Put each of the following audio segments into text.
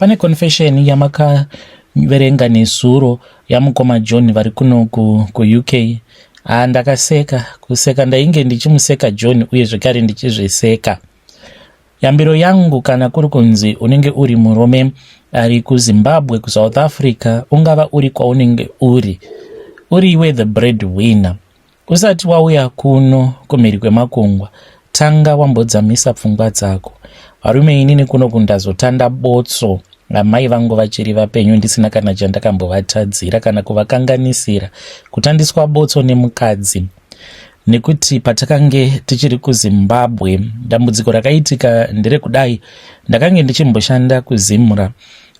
Pane confession yamakaverenga nezuro yamukoma John vari kuno kuUK. Ah, ndakaseka kuseka, ndainge ndichimuseka John uye zvekare ndichizviseka. Yambiro yangu, kana kuri kunzi unenge uri murume ari kuZimbabwe, kuSouth Africa, ungava uri kwaunenge uri, uriwe the bread winner, usati wauya kuno kumhiri kwemakungwa, tanga wambodzamisa pfungwa dzako. Varume, inini kuno kundazotanda botso amai vangu vachiri vapenyu, ndisina kana chandakambovatadzira kana kuvakanganisira. Kutandiswa botso nemukadzi, nekuti patakange tichiri kuZimbabwe, dambudziko rakaitika nderekudai: ndakange ndichimboshanda kuZimra,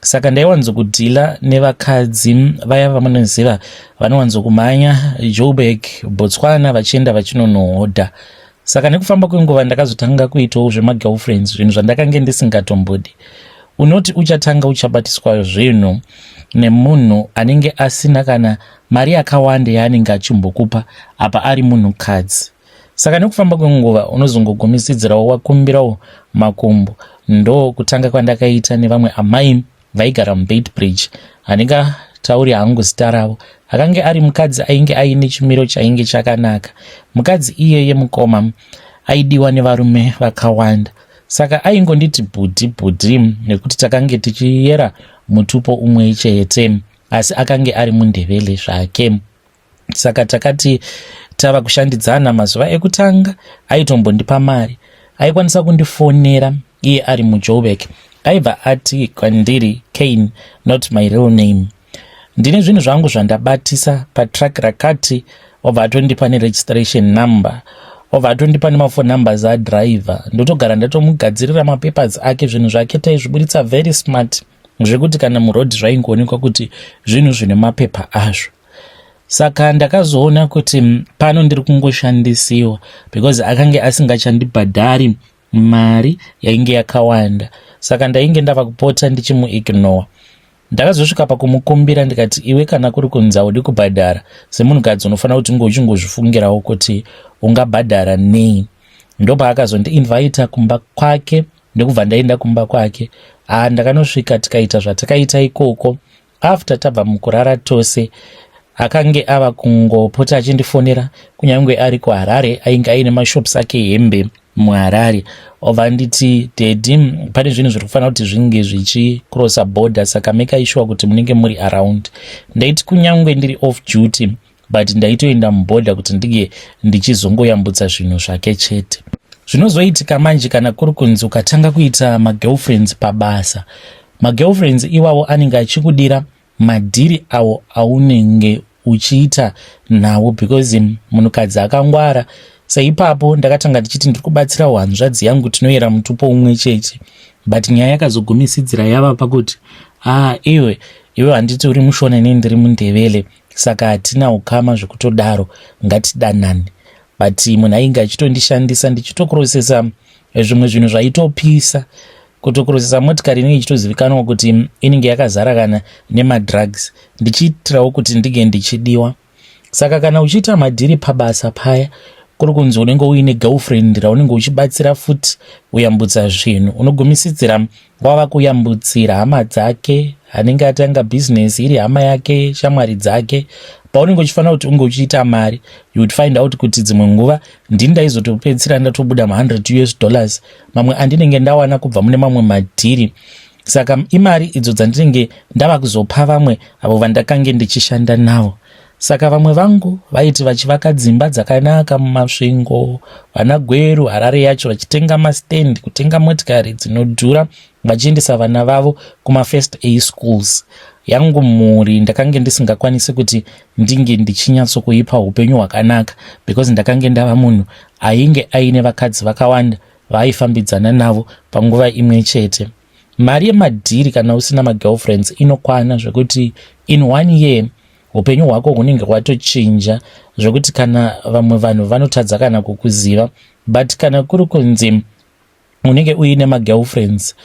saka ndaiwanzokudeala nevakadzi vaya vamunoziva vanowanzokumhanya Joburg, Botswana, vachienda vachinonohodha. Saka nekufamba kwenguva ndakazotanga kuitawo zvemagirlfriends, zvinhu zvandakange ndisingatombodi. Unoti uchatanga uchabatiswa zvinhu nemunhu anenge asina kana mari yakawanda yaanenge achimbokupa, apa ari munhukadzi. Saka nekufamba kwenguva unozongogumisidzirawo wakumbirawo makumbo. Ndo kutanga kwandakaita nevamwe amai vaigara muBeitbridge. Handingatauri hangu zita ravo. Akange ari mukadzi ainge aine chimiro chainge chakanaka. Mukadzi iyeye, mukoma, aidiwa nevarume vakawanda, saka aingonditi bhudhi, bhudhi, nekuti takange tichiyera mutupo umwe chete, asi akange ari muNdebele zvake. Saka takati tava kushandidzana, mazuva ekutanga aitombondipa mari. Aikwanisa kundifonera iye ari muJoburg. Aibva ati kwandiri, "Kane," not my real name, "ndine zvinhu zvangu zvandabatisa patruck rakati." Obva atondipa neregistration number, obva atondipa nemafone numbers adriver. Ndotogara ndatomugadzirira mapapers ake. Zvinhu zvake taizviburitsa very smart, zvekuti kana muroad zvaingoonekwa kuti zvinhu zvine mapepa azvo. Saka ndakazoona kuti pano ndiri kungoshandisiwa, because akange asingachandibhadhari mari yainge yakawanda. Saka ndainge ndava kupota ndichimuignore. Ndakazosvika pakumukumbira, ndikati, "Iwe, kana kuri kunzi haudi kubhadhara, semunhukadzi unofanira kuti unge uchingozvifungirawo kuti ungabhadhara nei." Ndopaakazondiinvita kumba kwake, ndokubva ndaenda kumba kwake. A, ndakanosvika, tikaita zvatakaita ikoko. After tabva mukurara tose, akange ava kungopota achindifonera, kunyange ari kuHarare. Ainge aine mashops ake hembe muHarare. Obva nditi, "Daddy, pane zvinhu zviri kufanira kuti zvinge zvichicrossa border, saka make sure kuti munenge muri around." Ndaiti kunyange ndiri off duty, but ndaitoenda mubhodha kuti ndinge ndichizongoyambutsa zvinhu zvake chete. Zvinozoitika manje, kana kuri kunzi ukatanga kuita magirlfriends pabasa, magirlfriends iwawo anenge achikudira madhiri awo aunenge uchiita nawo, because munhukadzi akangwara. Seipapo ndakatanga ndichiti ndiri kubatsirawo hanzvadzi yangu, tinoyera mutupo umwe chete, but nyaya yakazogumisidzira yava pakuti, "Ah, iwe, iwe, handiti uri muShona, inini ndiri muNdebele, saka hatina ukama zvekutodaro, ngatidanane." But munhu ainge achitondishandisa, ndichitokurosesa zvimwe zvinhu zvaitopisa, kutokurosesa motikari inenge ichitozivikanwa kuti inenge yakazara kana nemadrugs, ndichiitirawo kuti ndinge ndichidiwa. Saka kana uchiita madhiri pabasa paya, kuri kunzi unenge uine girlfriend raunenge uchibatsira futi kuyambutsa zvinhu, unogumisidzira wava kuyambutsira hama dzake anenge atanga bhizinesi, iri hama yake, shamwari dzake. Paunenge uchifanira kuti unge uchiita mari, you would find out kuti dzimwe nguva ndini ndaizotopedzisira ndatobuda ma100 US dollars mamwe andinenge ndawana kubva mune mamwe madhiri. Saka imari idzo dzandinenge ndava kuzopa vamwe avo vandakange ndichishanda navo. Saka vamwe vangu vaiti vachivaka dzimba dzakanaka muMasvingo, vana Gweru, Harare yacho, vachitenga mastand, kutenga motikari dzinodhura, vachiendesa vana vavo kumafirst A schools, yangu mhuri ndakange ndisingakwanisi kuti ndinge ndichinyatsokuipa upenyu hwakanaka, because ndakange ndava munhu ainge aine vakadzi vakawanda vaaifambidzana navo panguva imwe chete. Mari yemadhiri, kana usina magirlfriends, inokwana zvekuti in one year upenyu hwako hunenge hwatochinja, zvekuti kana vamwe vanhu vanotadza kana kukuziva. But kana kuri kunzi unenge uine magirlfriends,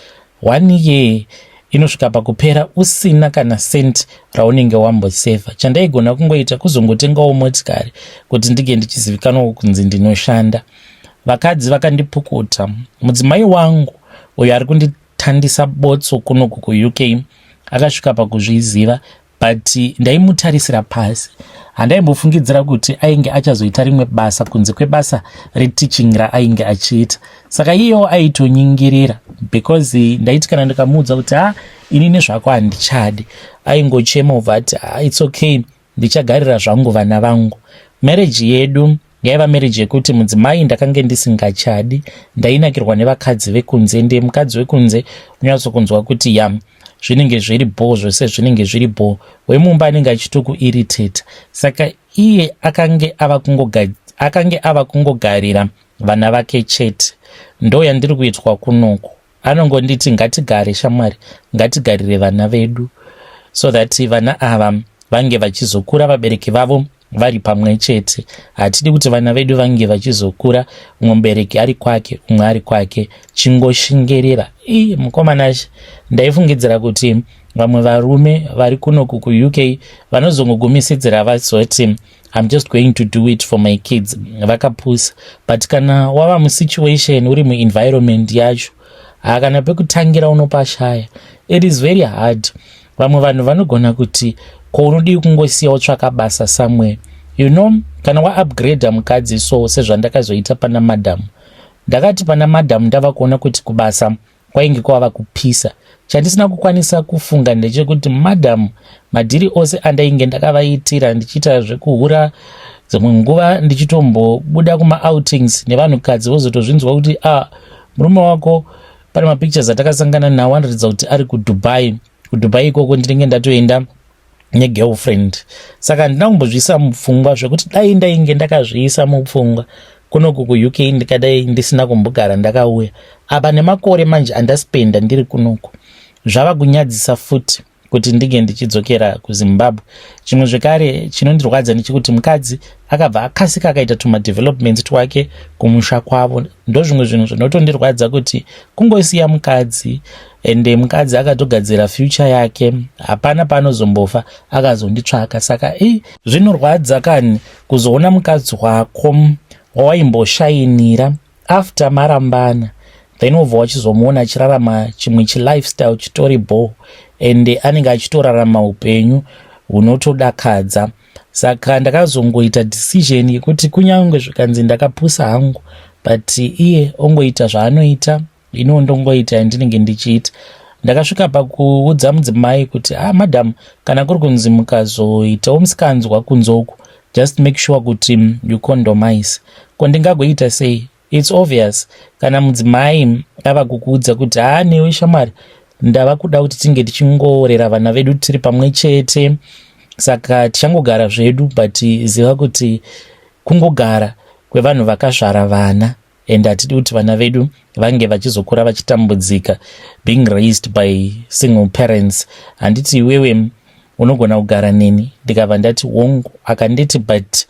one year inosvika pakupera usina kana cent raunenge wambosevha. Chandaigona kungoita kuzongotengawo motikari kuti ndinge ndichizivikanwawo kunzi ndinoshanda. Vakadzi vakandipukuta. Mudzimai wangu uyo ari kundi kutandisa botso kunoku kuUK akasvika pakuzviziva, but ndaimutarisira pasi. Handaimbofungidzira kuti ainge achazoita rimwe basa kunze kwebasa reteaching raainge achiita. Saka iyewo aitonyingirira because ndaiti kana ndikamuudza kuti, "Ha, ini nezvako handichadi," aingochema ubva ati, "Ah, it's okay, ndichagarira zvangu vana vangu." Marriage yedu yaiva marriage yekuti mudzimai ndakange ndisingachadi. Ndainakirwa nevakadzi vekunze. Ndiye mukadzi wekunze unyatsokunzwa kuti ya, zvinenge zviri bho, zvose zvinenge zviri bho. Wemumba anenge achitokuiriteta. Saka iye akange ava kungogarira vana vake chete. Ndo yandiri kuitwa kunoku. Anongonditi, "Ngatigare shamwari, ngatigarire vana vedu so that vana ava vange vachizokura vabereki vavo vari pamwe chete. Hatidi kuti vana vedu vange vachizokura umwe mubereki ari kwake, umwe ari kwake. Chingoshingerera." Ii, mukomanashe, ndaifungidzira kuti vamwe varume vari kunoku kuUK vanozongogumisidzira vazoti, "I'm just going to do it for my kids," vakapusa. But kana wava musituation, uri muenvironment yacho, hakana pekutangira, unopashaya. It is very hard. Vamwe vanhu vanogona kuti, "Ko unodii kungosiya wotsvaka basa somewhere?" Kana waupgrada mukadzi, so sezvandakazoita pana madam, ndakati pana madam ndava kuona kuti kubasa kwainge kwava kupisa. Chandisina kukwanisa kufunga ndechekuti madam, madhiri ose andainge ndakavaitira ndichiita zvekuhura, dzimwe nguva ndichitombobuda kumaoutings nevanhukadzi, vozotozvinzwa kuti, "A ah, murume wako pane mapictures atakasangana nawo, anoratidza kuti ari kuDubai." KuDubai ikoko ndinenge ndatoenda negirlfriend. Saka handina kumbozviisa mupfungwa, zvekuti dai ndainge ndakazviisa mupfungwa, kunoku kuUK ndikadai ndisina kumbogara ndakauya apa. Nemakore manje andaspenda ndiri kunoku, zvava kunyadzisa futi kuti ndinge ndichidzokera kuZimbabwe. Chimwe zvekare chinondirwadza ndechekuti mukadzi akabva akasika akaita tumadevelopments twake kumusha kwavo. Ndo zvimwe zvinhu zvinotondirwadza, kuti kungosiya mukadzi, ende mukadzi akatogadzira future yake, hapana paanozombofa akazonditsvaka. Saka i zvinorwadza kani kuzoona mukadzi wako wawaimboshainira after marambana, then wobva wachizomuona achirarama chimwe chilifestyle chitori bho, ende anenge achitorarama upenyu hunotodakadza. Saka ndakazongoita decision yekuti kunyange zvikanzi ndakapusa hangu, but iye ongoita zvaanoita, iniwo ndongoita yandinenge ndichiita. Ndakasvika pakuudza mudzimai kuti, "Ah, madam, kana kuri kunzi mukazoitawo musikanzwa kunzoku, just make sure kuti you condomise." Ko ndingagoita sei? It's obvious, kana mudzimai ava kukuudza kuti, "Haa, newe shamwari, ndava kuda kuti tinge tichingorera vana vedu tiri pamwe chete, saka tichangogara zvedu, but ziva kuti kungogara kwevanhu vakazvara vana and hatidi kuti vana vedu vange vachizokura vachitambudzika being raised by single parents. Handiti iwewe unogona kugara neni?" Ndikabva ndati, "Wongu." Akanditi, "But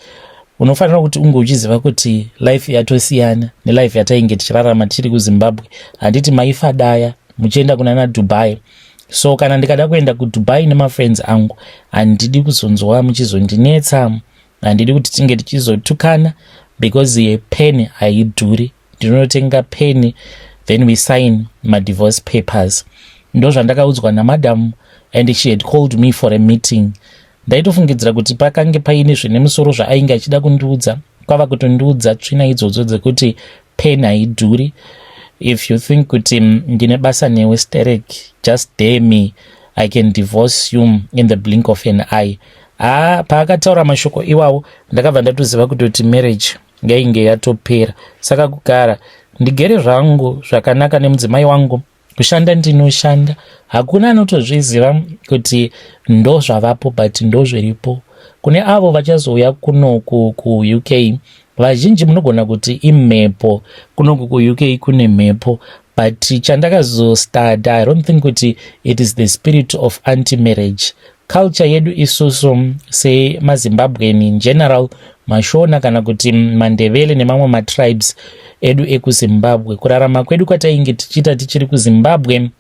unofanira kuti unge uchiziva kuti life yatosiyana nelife yatainge tichirarama tiri kuZimbabwe. Handiti maifadaya muchienda kuna naDubai? So kana ndikada kuenda kuDubai nemafriends angu, handidi kuzonzwa muchizondinetsa. Handidi kuti tinge tichizotukana because peni haidhuri. Ndinotenga peni, then we sign madivorce papers." Ndo zvandakaudzwa namadam, and she had called me for a meeting. Ndaitofungidzira kuti pakange paine zvine musoro zvaainge achida kundiudza, kwava kutondiudza tsvina idzodzo dzekuti pen haidhuri. "If you think kuti ndine basa newe sterek, just dare me. I can divorce you in the blink of an eye." Ha, paakataura mashoko iwawo, ndakabva ndatoziva kutoti marriage yainge yatopera. Saka kugara ndigere zvangu zvakanaka nemudzimai wangu. Kushanda ndinoshanda, hakuna anotozviziva kuti ndo zvavapo, but ndo zviripo. Kune avo vachazouya kunoku kuUK, vazhinji munogona kuti imhepo, kunoku kuUK kune mhepo, but chandakazostada, I don't think kuti it is the spirit of anti-marriage culture yedu isusu semaZimbabwean in general, Mashona kana kuti Mandevele nemamwe matribes edu ekuZimbabwe. Kurarama kwedu kwatainge tichiita tichiri kuZimbabwe,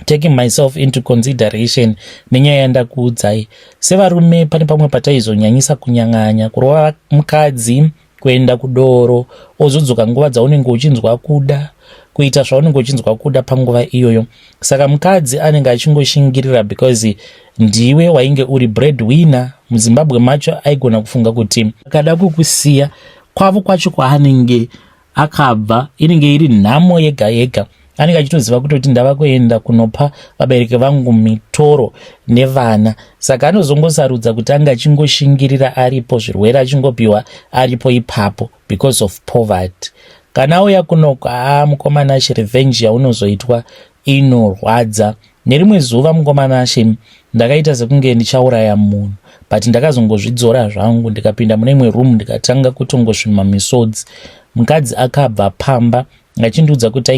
taking myself into consideration nenyaya yandakuudzai, sevarume pane pamwe pataizonyanyisa kunyang'anya, kurova mukadzi, kuenda kudoro, ozodzoka nguva dzaunenge uchinzwa kuda. kuita zvaunenge uchinzwa kuda panguva iyoyo. Saka mukadzi anenge achingoshingirira because ndiwe wainge uri bread winner muZimbabwe macho. Aigona kufunga kuti akada kukusiya, kwavo kwacho kwaanenge akabva inenge iri nhamo yega yega. Anenge achitoziva kutoti ndava kuenda kunopa vabereki vangu mitoro nevana. Saka anozongosarudza kuti ange achingoshingirira aripo, zvirwere achingopiwa aripo ipapo because of poverty. Kana auya kunoko, haa, mukoma Nashe, revenge yaunozoitwa inorwadza. Nerimwe zuva, mukoma Nashe, ndakaita sekunge ndichauraya munhu, but ndakazongozvidzora zvangu, ndikapinda mune imwe room, ndikatanga kutongosvima misodzi. Mukadzi akabva pamba achindiudza kuti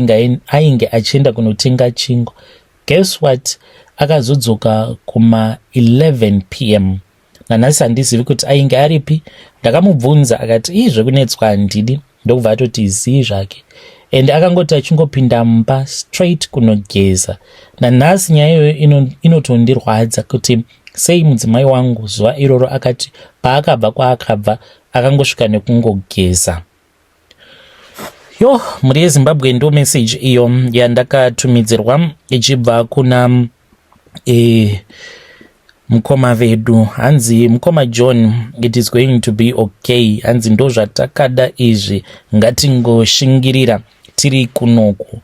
ainge achienda kunotenga chingwa. Guess what? Akazodzoka kuma11 p.m. Nanhasi handizivi kuti ainge aripi. Ndakamubvunza, akati, "Ii, zvekunetswa handidi." Ndokubva atoti zii zvake, and akangoti achingopinda mumba, straight kunogeza. Nanhasi nyaya iyoyo inotondirwadza kuti sei mudzimai wangu zuva iroro akati paakabva kwaakabva akangosvika nekungogeza. Yo, mhuri yeZimbabwe, ndo message iyo yandakatumidzirwa ichibva kuna mukoma vedu. Hanzi, "Mukoma John, it is going to be okay." Hanzi, "Ndo zvatakada izvi, ngatingoshingirira tiri kunoku."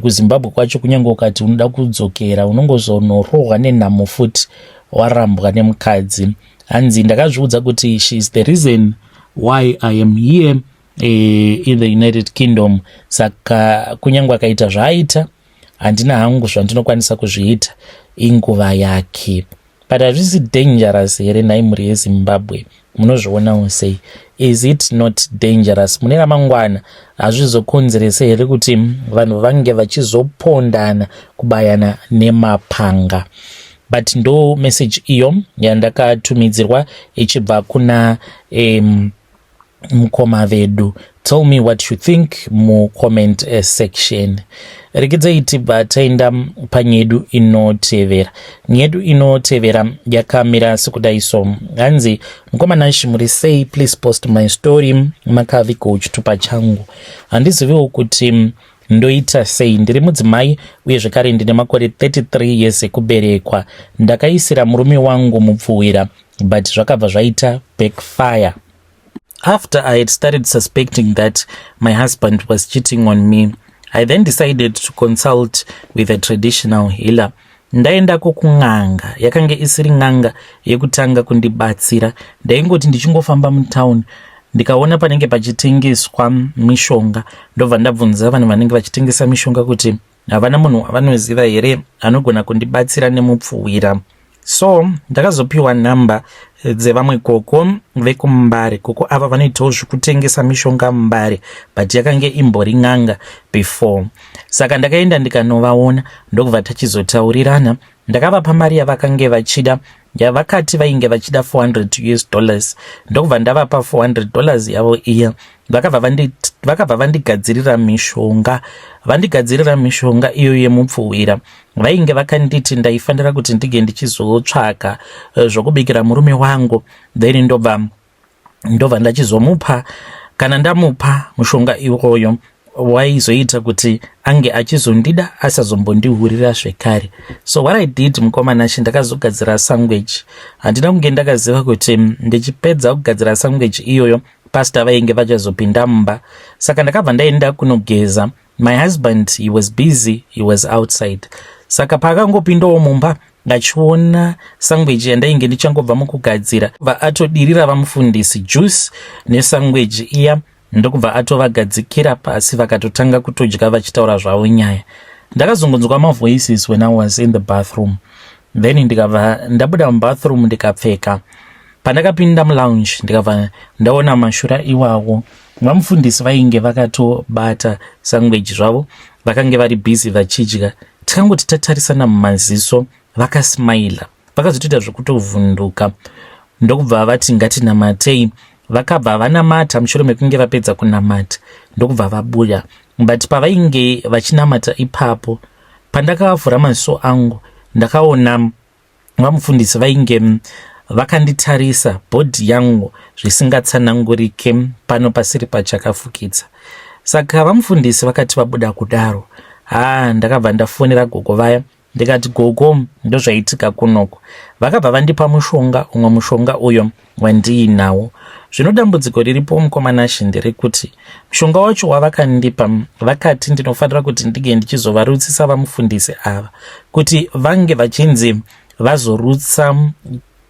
KuZimbabwe kwacho, kunyange ukati unoda kudzokera, unongozonorohwa nenhamo futi, warambwa nemukadzi. Hanzi, "Ndakazviudza kuti she is the reason why I am here in the United Kingdom. Saka kunyange akaita zvaaita, handina hangu zvandinokwanisa kuzviita, inguva yake." But hazvisi dangerous here nhai, mhuri yeZimbabwe? Munozvionawo sei? Is it not dangerous mune ramangwana? Hazvizokonzerese here kuti vanhu vange vachizopondana, kubayana nemapanga? But ndo message iyo yandakatumidzirwa ichibva kuna mukoma vedu. Tell me what you think mucomment section. Regedzai tibva taenda panyedu inotevera. Nyedu inotevera yakamira sekudai so. Hanzi, "Mukoma Nashi, muri sei? Please post my story. Makavigawo chitupa changu. Handiziviwo kuti ndoita sei. Ndiri mudzimai uye zvekare ndine makore 33 years ekuberekwa. Ndakaisira murume wangu mupfuwira, but zvakabva zvaita backfire after I had started suspecting that my husband was cheating on me. I then decided to consult with a traditional healer. Ndaendako kun'anga. Yakanga isiri n'anga yekutanga kundibatsira. Ndaingoti ndichingofamba mutauni, ndikaona panenge pachitengeswa mishonga, ndobva ndabvunza vanhu vanenge vachitengesa mishonga kuti havana munhu wavanoziva here anogona kundibatsira nemupfuwira. So ndakazopiwa nhamba dzevamwe koko vekuMbare. Koko ava vanoitawo zvekutengesa mishonga muMbare, but yakange imbori n'anga before. Saka ndakaenda ndikanovaona, ndokubva tachizotaurirana. Ndakavapa mari yavakange vachida, yavakati vainge vachida 400 US dollars, ndokubva ndavapa $400 yavo iya. Vakabva vandigadzirira mishonga. Vandigadzirira mishonga iyo yemupfuwira, vainge vakanditi ndaifanira kuti ndige ndichizotsvaka zvokubikira murume wangu, then ndobva ndachizomupa. Kana ndamupa mushonga iwoyo, waizoita kuti ange achizondida, asazombondihurira zvekare. So what I did, mukoma Nashe, ndakazogadzira sangweji. Handina kunge ndakaziva kuti ndichipedza kugadzira sangweji iyoyo, pastor vainge vachazopinda mumba. Saka ndakabva ndaenda kunogeza. My husband, he was busy, he was outside. Saka paakangopindawo mumba, achiona sangweji yandainge ndichangobva mukugadzira, bva atodirira vamufundisi juice nesangweji iya, ndokubva atovagadzikira pasi. Vakatotanga kutodya vachitaura zvavo nyaya. Ndakazongonzwa mavoices when I was in the bathroom. Then ndikabva ndabuda mubathroom, ndikapfeka. Pandakapinda mulounge, ndikabva ndaona mashura iwawo. Vamufundisi vainge vakatobata sangweji zvavo, vakange vari busy vachidya. Tikangoti tatarisana mumaziso, vakasmaila, vakazotoita zvekutovhunduka, ndokubva vati, "Ngatinamatei." Vakabva vanamata. Mushure mekunge vapedza kunamata, ndokubva vabuya. But pavainge vachinamata ipapo, pandakavhura maziso angu, ndakaona vamufundisi vainge vakanditarisa, body yangu zvisingatsanangurike, pano pasiri pachakafukidza. Saka vamufundisi vakati vabuda kudaro, haa ndakabva ndafonera gogo vaya ndikati gogo ndozvaitika kunoko. Vakabva vandipa mushonga, umwe mushonga uyo wandiinawo. Zvino dambudziko riripo mukoma Nashe nderekuti mushonga wacho wavakandipa vakati ndinofanira kuti ndinge ndichizovarutsisa vamufundisi ava kuti vange vachinzi vazorutsa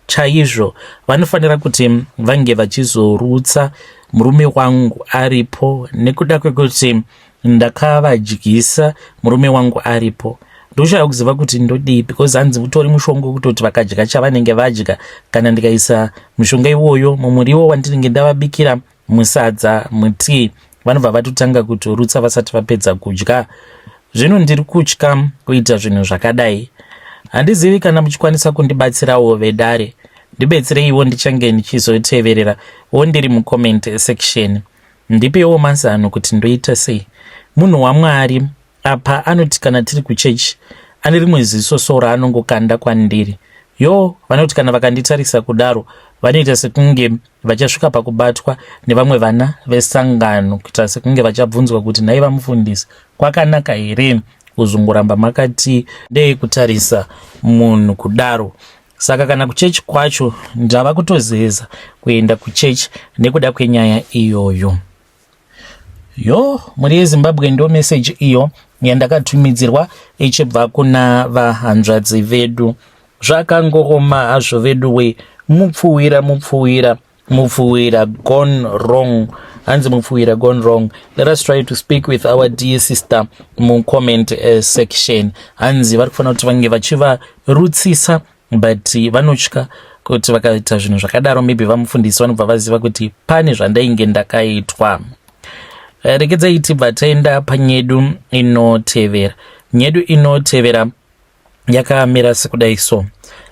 chaizvo vanofanira kuti vange vachizorutsa murume wangu aripo nekuda kwekuti ndakavadyisa murume wangu aripo. Ndoshaya kuziva kuti ndodii because hanzi utori mushonga wekutoti vakadya chavanenge vadya, kana ndikaisa mushonga iwoyo mumuriwo wandinenge ndavabikira musadza mutii, vanobva vatotanga kutorutsa vasati vapedza kudya. Zvino ndiri kutya kuita zvinhu zvakadai. Handizivi kana muchikwanisa kundibatsirawo vedare, ndibetsereiwo, ndichange ndichizoteverera wo ndiri mucomment section. Ndipewo mazano kuti ndoita sei. Munhu waMwari apa anoti kana tiri kuchechi ane rimwe ziso so raanongokanda kwandiri. Yo, vanoti kana vakanditarisa kudaro vanoita sekunge vachasvika pakubatwa nevamwe vana vesangano, kuita sekunge vachabvunzwa kuti nhai vamufundisi, kwakanaka here kuzongoramba makati ndee kutarisa munhu kudaro? Saka kana kuchechi kwacho ndava kutozeza kuenda kuchechi nekuda kwenyaya iyoyo. Yo, mhuri yeZimbabwe, ndo meseji iyo yandakatumidzirwa ichibva kuna vahanzvadzi vedu. Zvakangooma hazvo vedu we, mupfuwira mupfuwira mupfuwira gone wrong. Hanzi mupfuwira gone wrong. Let us try to speak with our dear sister mucomment section. Hanzi vari kufanira kuti vange vachivarutsisa, but vanotya kuti vakaita zvinhu zvakadaro maybe vamufundisi vanobva vaziva kuti pane zvandainge ndakaitwa. Regedzai tibva taenda panyedu inotevera. Nyedu inotevera yakamira sekudai so.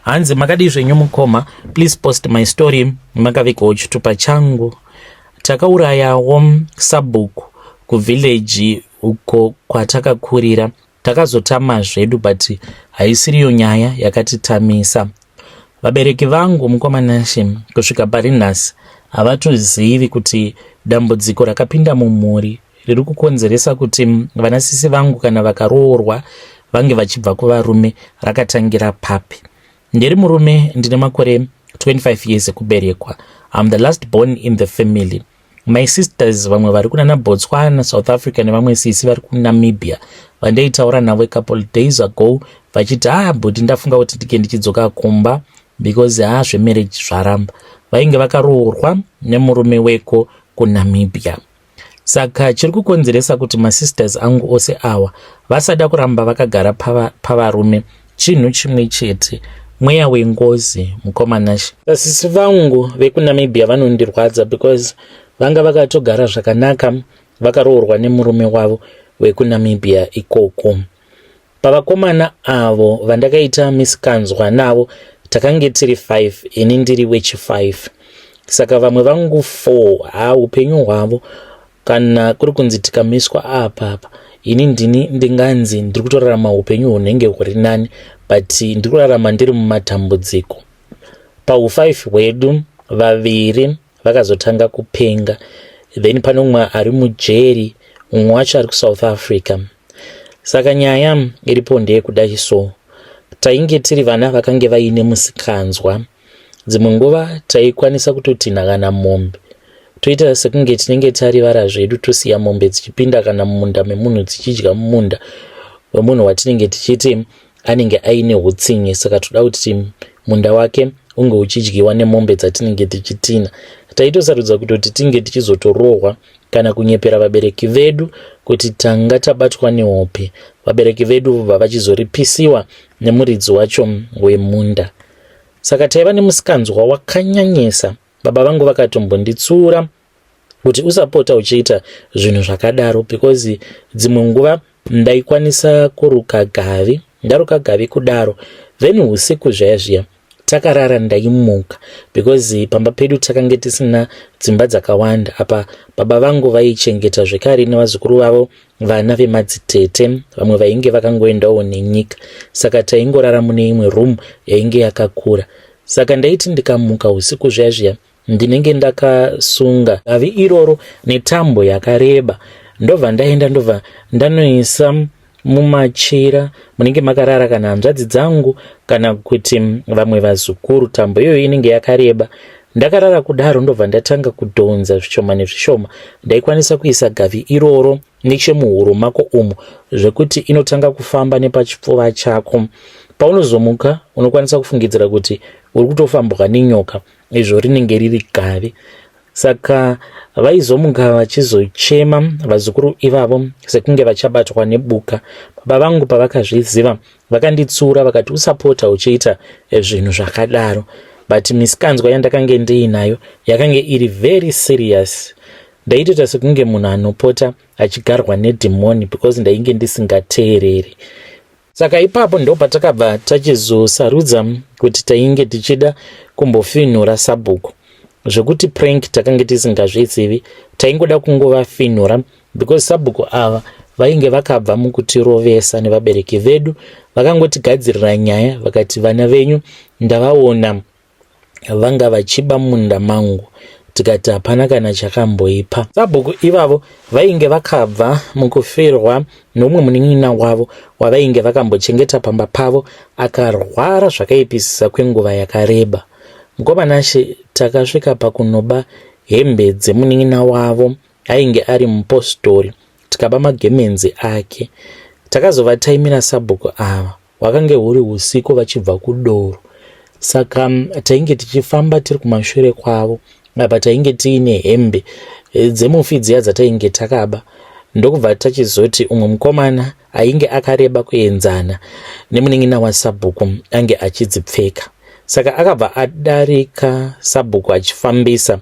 Hanzi makadii zvenyu mukoma, please post my story, makavigawo chitupa changu. Takaurayawo sabhuku kuvhileji uko kwatakakurira, takazotama zvedu, but haisiriyo nyaya yakatitamisa. Vabereki vangu mukoma Nashe kusvika pari nhasi havatozivi kuti dambudziko rakapinda mumhuri riri kukonzeresa kuti vanasisi vangu kana vakaroorwa vange vachibva kuvarume rakatangira papi. Ndiri murume, ndine makore 25 years ekuberekwa. I'm the last born in the family. My sisters vamwe vari kunana Botswana, South Africa, nevamwe sisi vari kuNamibia vandaitaura navo a couple days ago vachiti, ah bhuti, ndafunga kuti ndike ndichidzoka kumba because ha zvemarriage zvaramba. Vainge vakaroorwa nemurume weko kuNamibia. Saka chiri kukonzeresa kuti masisters angu ose awa vasada kuramba vakagara pavarume chinhu chimwe chete, mweya wengozi mukoma Nashe. Vasisi vangu vekuNamibia vanondirwadza because vanga vakatogara zvakanaka vakaroorwa nemurume wavo wekuNamibia ikoko. Pavakomana avo vandakaita misikanzwa navo takange tiri 5, ini ndiri wechi5. Saka vamwe vangu 4, ha upenyu hwavo kana kuri kunzi tikamiswa apa apa, ini ndini ndinganzi ndiri kutorarama upenyu hunenge huri nani, but ndiri kurarama ndiri mumatambudziko. Pau5 hwedu vaviri vakazotanga kupenga, then pane umwe ari mujeri, umwe wacho ari kuSouth Africa. Saka nyaya iripo ndeyekudai so, tainge tiri vana vakange vaine musikanzwa. Dzimwe nguva taikwanisa kutotinha kana mombe, toita sekunge tinenge tarivara zvedu, tosiya mombe dzichipinda kana mumunda memunhu dzichidya mumunda wemunhu watinenge tichiti anenge aine utsinye, saka toda kuti munda wake unge uchidyiwa nemombe dzatinenge tichitina. Taitosarudza kutoti tinge tichizotorohwa kana kunyepera vabereki vedu kuti tanga tabatwa nehope, vabereki vedu vobva vachizoripisiwa nemuridzi wacho wemunda. Saka taiva nemusikanzwa wakanyanyisa. Baba vangu vakatombonditsura kuti usapota uchiita zvinhu zvakadaro, because dzimwe nguva ndaikwanisa kuruka gavi, ndaruka gavi kudaro, then usiku zvaya zviya takarara ndaimuka, because pamba pedu takange tisina dzimba dzakawanda. Apa baba vangu vaichengeta zvekare nevazukuru vavo, vana vemadzitete vamwe vainge vakangoendawo nenyika, saka taingorara mune imwe room yainge yakakura. Saka ndaiti ndikamuka usiku zviya zviya, ndinenge ndakasunga gavi iroro netambo yakareba. Ndobva ndaenda ndobva ndanoisa mumachira munenge makarara kana hanzvadzi dzangu kana kuti vamwe vazukuru. Tambo iyoyo inenge yakareba. Ndakarara kudaro ndobva ndatanga kudhonza zvishoma nezvishoma. Ndaikwanisa kuisa gavi iroro nechemuhuro mako umu zvekuti inotanga kufamba nepachipfuva chako. Paunozomuka unokwanisa kufungidzira kuti uri kutofambwa nenyoka izvo rinenge riri gavi. Saka vaizomuka vachizochema vazukuru ivavo sekunge vachabatwa nebuka. Baba vangu pavakazviziva vakanditsiura vakati usapota uchiita zvinhu zvakadaro. But misikanzwa yandakange ndiinayo yakange iri very serious. Ndaitoita sekunge munhu anopota achigarwa nedhimoni because ndainge ndisingateereri. Saka ipapo ndopatakabva tachizosarudza kuti tainge tichida kumbofinhura sabhuku. Zvekuti prank takange tisingazvizivi, taingoda kungovafinhura because sabhuku ava vainge vakabva mukutirovesa nevabereki vedu. Vakangotigadzirira nyaya vakati vana venyu ndavaona vanga vachiba munda mangu tikati hapana kana chakamboipa. Sabhuku ivavo vainge vakabva mukufirwa noumwe munin'ina wavo wavainge vakambochengeta pamba pavo akarwara zvakaipisisa kwenguva yakareba. Mukoma Nashe takasvika pakunoba hembe dzemunin'ina wavo ainge ari mupositori tikaba magemenzi ake. Takazovataimira sabhuku ava Hwakange huri husiku vachibva kudoro saka tainge tichifamba tiri kumashure kwavo apa tainge tiine hembe eh, dzemufi dziya dzatainge takaba ndokubva tachizoti umwe mukomana ainge akareba kuenzana nemunin'ina wasabhuku ange achidzipfeka saka akabva adarika sabhuku achifambisa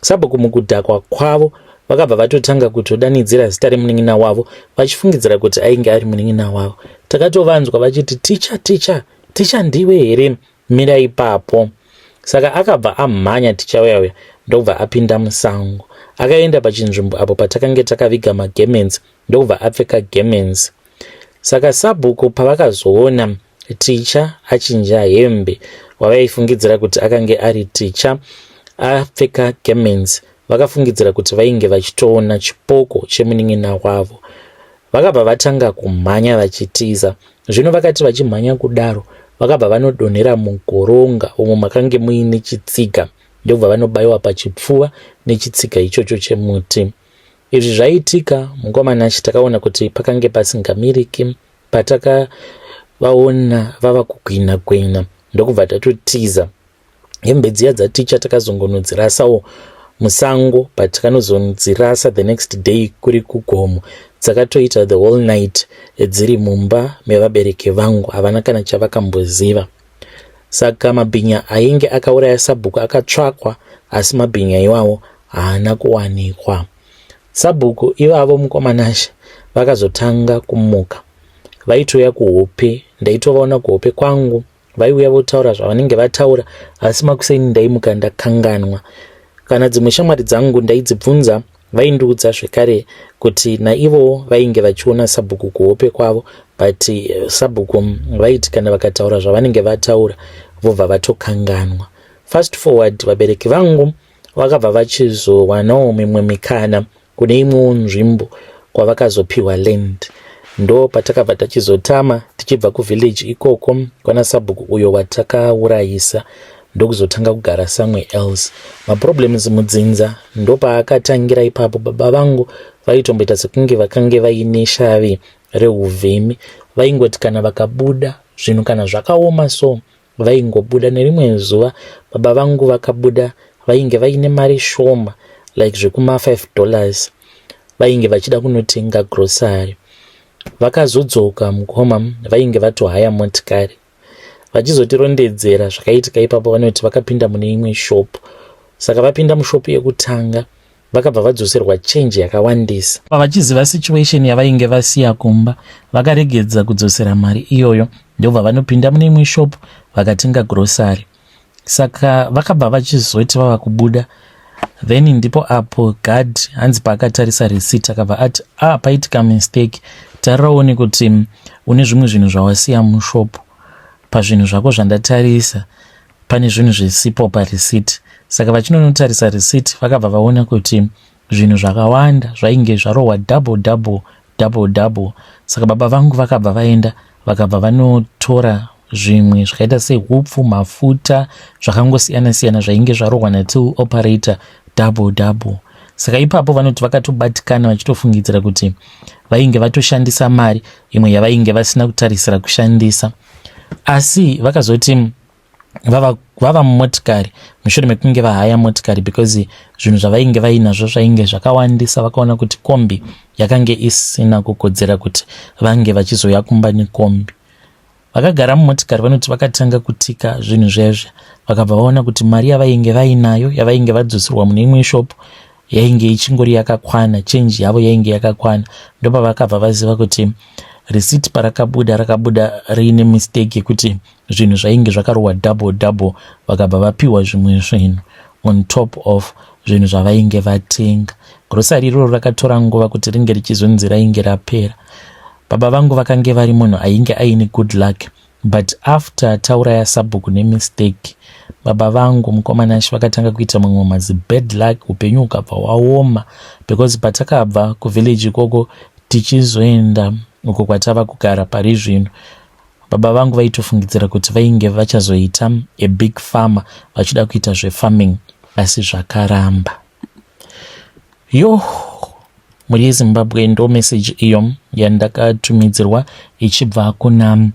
Sabhuku mukudhakwa kwavo vakabva vatotanga kutodanidzira zita remunin'ina wavo vachifungidzira kuti ainge ari munin'ina wavo. Takatovanzwa vachiti ticha ticha ticha ndiwe here mira ipapo. Saka akabva amhanya ticha uya uya ndokubva apinda musango. Akaenda pachinzvimbo apo patakange takaviga magemenzi ndokubva apfeka gemenzi. Saka sabhuku pavakazoona ticha achinja hembe wavaifungidzira kuti akange ari ticha apfeka gemenzi vakafungidzira kuti vainge vachitoona chipoko chemunin'ina wavo. Vakabva vatanga kumhanya vachitiza. Zvino vakati vachimhanya kudaro vakabva vanodonhera mugoronga umo makange muine chitsiga ndokubva vanobayiwa pachipfuva nechitsiga ichocho chemuti. Izvi zvaitika mukoma Nashe takaona kuti pakange pasingamiriki patakavaona vava kugwina gwina ndokubva tatotiza hembe dziya dzaticha takazongonodzirasawo musango but takanozodzirasa the next day kuri kugomo dzakatoita the whole night dziri mumba mevabereki vangu havana kana chavakamboziva Saka mabhinya ainge akauraya sabhuku akatsvakwa asi mabhinya iwawo haana kuwanikwa. Sabhuku ivavo mukoma Nashe vakazotanga kumuka. Vaitouya kuhope, ndaitovaona kuhope kwangu. Vaiuya votaura zvavanenge vataura asi makuseni ndaimuka ndakanganwa. Kana dzimwe shamwari dzangu ndaidzibvunza Vaindiudza zvekare kuti naivowo vainge vachiona sabhuku kuhope kwavo but eh, sabhuku vaiti kana vakataura zvavanenge vataura vobva vatokanganwa. Fast forward vabereki vangu vakabva vachizowanawo mimwe mikana kune imwewo nzvimbo kwavakazopiwa land ndo patakabva tachizotama tichibva kuvillage ikoko kwana sabhuku uyo watakaurayisa ndokuzotanga kugara somewhere else. Maproblems mudzinza ndopaakatangira ipapo. Baba vangu vaitomboita sekunge vakange vaine shavi rehuvhimi, vaingoti kana vakabuda zvinhu kana zvakaoma so vaingobuda. Nerimwe zuva baba vangu vakabuda vainge vaine mari shoma like zvekuma 5 dollars vainge vachida kunotenga grocery. Vakazodzoka mukoma vainge vatohaya motikari. Vachizotirondedzera zvakaitika ipapo vanoti vakapinda mune imwe shop. Saka vapinda mushop yekutanga vakabva vadzoserwa change yakawandisa. Vachiziva situation yavainge vasiya kumba vakaregedza kudzosera mari iyoyo ndobva vanopinda mune imwe shop vakatenga grocery. Saka vakabva vachizoti vava kubuda then ndipo apo guard hanzi paakatarisa receipt akabva ati ah paitika mistake tarira uone kuti une zvimwe zvinhu zvawasiya mushop pazvinhu zvako zvandatarisa pane zvinhu zvisipo pareceipt saka vachinonotarisa receipt vakabva vaona kuti Zvinhu zvakawanda zvainge zvarohwa double double double double. Saka baba vangu vakabva vaenda vakabva vanotora zvimwe zvakaita sehupfu, mafuta, zvakangosiyana siyana zvainge zvarohwa natil operator double double. Saka ipapo vanoti vakatobatikana vachitofungidzira kuti vainge vatoshandisa mari imwe yavainge vasina kutarisira kushandisa. Asi vakazoti vava, vava mumotikari mushure mekunge vahaya motikari because zvinhu zvavainge vainazvo zvainge zvakawandisa, vakaona kuti kombi yakange isina kukodzera kuti vange vachizouya kumba nekombi. Vakagara mumotikari vanoti vakatanga kutika zvinhu zvezve, vakabva vaona kuti mari yavainge vainayo yavainge vadzoserwa mune imwe shop yainge ichingori yakakwana, chenji yavo yainge yakakwana. Ndopavakabva vaziva kuti receipt parakabuda rakabuda riine mistake yekuti zvinhu zvainge zvakarohwa double double. Vakabva vapiwa zvimwe zvinhu on top of zvinhu zvavainge vatenga. Grocery iroro rakatora nguva kuti ringe richizonzi rainge rapera. Baba vangu vakange vari munhu ainge aine good luck, but after tauraya sabhuku nemistake, baba vangu mukomanashi vakatanga kuita mamwe mazi bad luck. Upenyu hukabva waoma because patakabva kuvillage ikoko tichizoenda uko kwatava kugara pari zvino, baba vangu vaitofungidzira kuti vainge vachazoita a big farmer, vachida kuita zvefarming, asi zvakaramba. Yo, mhuri yeZimbabwe, ndo message iyo yandakatumidzirwa ichibva kuna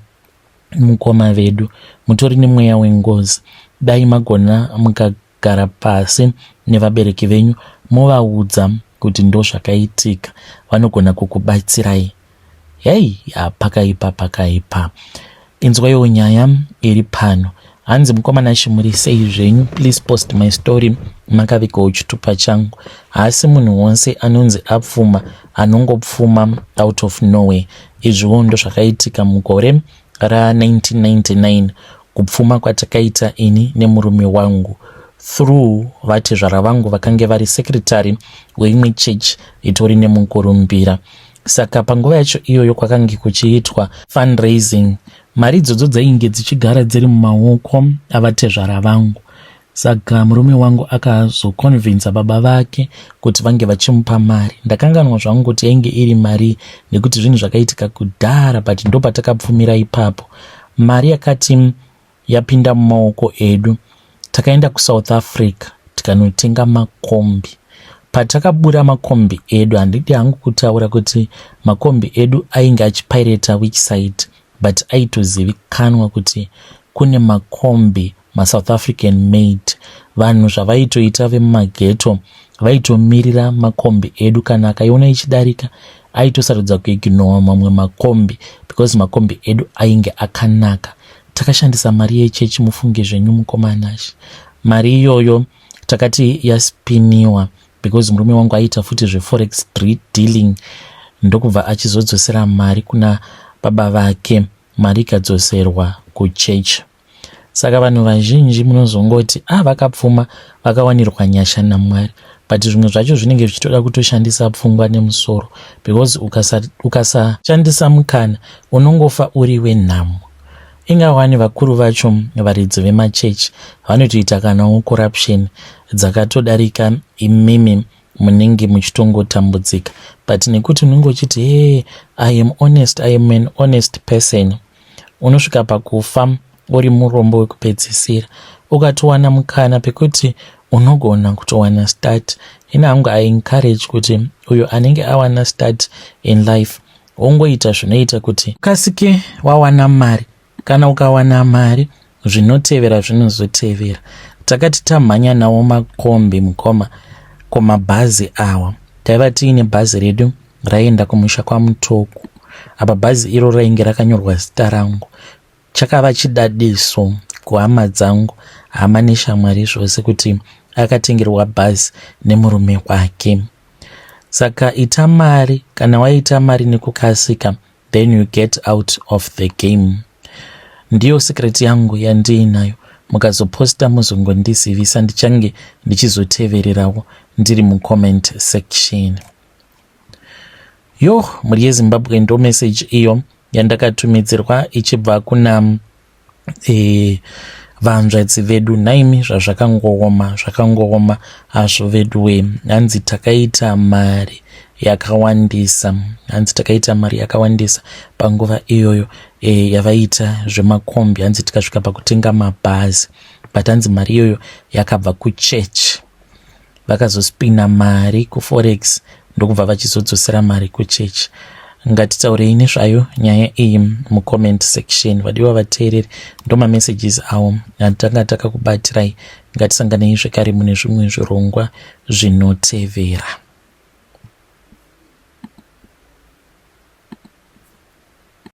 mukoma vedu. Mutori nemweya wengozi. Dai magona mukagara pasi nevabereki venyu, movaudza kuti ndo zvakaitika, vanogona kukubatsirai. Hei, pakaipa, pakaipa. Inzwaiwo nyaya iri pano. Hanzi, "Mukoma Nashe, muri sei zvenyu? Please post my story, makavigawo chitupa changu. Haasi munhu wose anonzi apfuma anongopfuma out of nowhere. Izviwo ndo zvakaitika mugore ra1999, kupfuma kwatakaita ini nemurume wangu through vatezvara vangu vakange vari secretary weimwe church itori nemukurumbira. Saka panguva yacho iyoyo kwakange kuchiitwa fundraising. Mari idzodzo dzainge dzichigara dziri mumaoko avatezvara vangu. Saka murume wangu akazoconvinsa baba vake kuti vange vachimupa mari. Ndakanganwa zvangu kuti yainge iri mari nekuti zvinhu zvakaitika kudhara, but ndo patakapfumira ipapo. Mari yakati yapinda mumaoko edu, takaenda kuSouth Africa tikanotenga makombi. Patakabura makombi edu, handidi hangu kutaura kuti makombi edu ainge achipirata which side, but aitozivikanwa kuti kune makombi maSouth African made. Vanhu zvavaitoita vemumaghetto, vaitomirira makombi edu. Kana akaiona ichidarika, aitosarudza kuignora mamwe makombi because makombi edu ainge akanaka. Takashandisa mari yechechi, mufunge zvenyu mukoma Nashe. Mari iyoyo takati yaspiniwa because murume wangu aiita futi zveforex dealing, ndokubva achizodzosera mari kuna baba vake, mari ikadzoserwa kuchechi. Saka vanhu vazhinji munozongoti, 'Ah, vakapfuma, vakawanirwa nyasha naMwari,' but zvimwe zvacho zvinenge zvichitoda kutoshandisa pfungwa nemusoro because ukasashandisa mukana unongofa uri wenhamo. Ingawani vakuru vacho, varidzi vemachechi, vanotoita kanawo corruption dzakatodarika imimi munenge muchitongotambudzika, but nekuti unenge uchiti, 'Hey, I am honest, I am an honest person,' unosvika pakufa uri murombo wekupedzisira. Ukatowana mukana pekuti unogona kutowana start, ina hangu I encourage kuti uyo anenge awana start in life wongoita zvinoita kuti kasike wawana mari. Kana ukawana mari, zvinotevera zvinozotevera. Takati tamhanya nawo makombi mukoma, kumabhazi awa, taiva tiine bhazi redu raienda kumusha kwaMutoko. Apa bhazi iro rainge rakanyorwa zita rangu. Chakava chidadiso kuhama dzangu, hama neshamwari zvose, kuti akatengerwa bhazi nemurume wake. Saka ita mari. Kana waita mari nekukasika, then you get out of the game. Ndiyo secret yangu yandiinayo. Mukazoposta muzongondizivisa, ndichange ndichizotevererawo ndiri mucomment section. Yo, mhuri yeZimbabwe, ndo message iyo yandakatumidzirwa ichibva kuna. Vahanzvadzi vedu nhaimi zvazvakangooma zvakangooma hazvo veduwee hanzi takaita mari yakawandisa hanzi takaita mari yakawandisa panguva iyoyo e, yavaita zvemakombi hanzi tikasvika pakutenga mabhazi but hanzi mari iyoyo yakabva kuchechi vakazospina mari kuforex ndokubva vachizodzosera mari kuchechi. Ngatitaurei nezvayo nyaya iyi mucomment section. Vadiwa vateereri, ndomamessages awo atanga takakubatirai. Ngatisanganei zvekare mune zvimwe zvirongwa zvinotevera.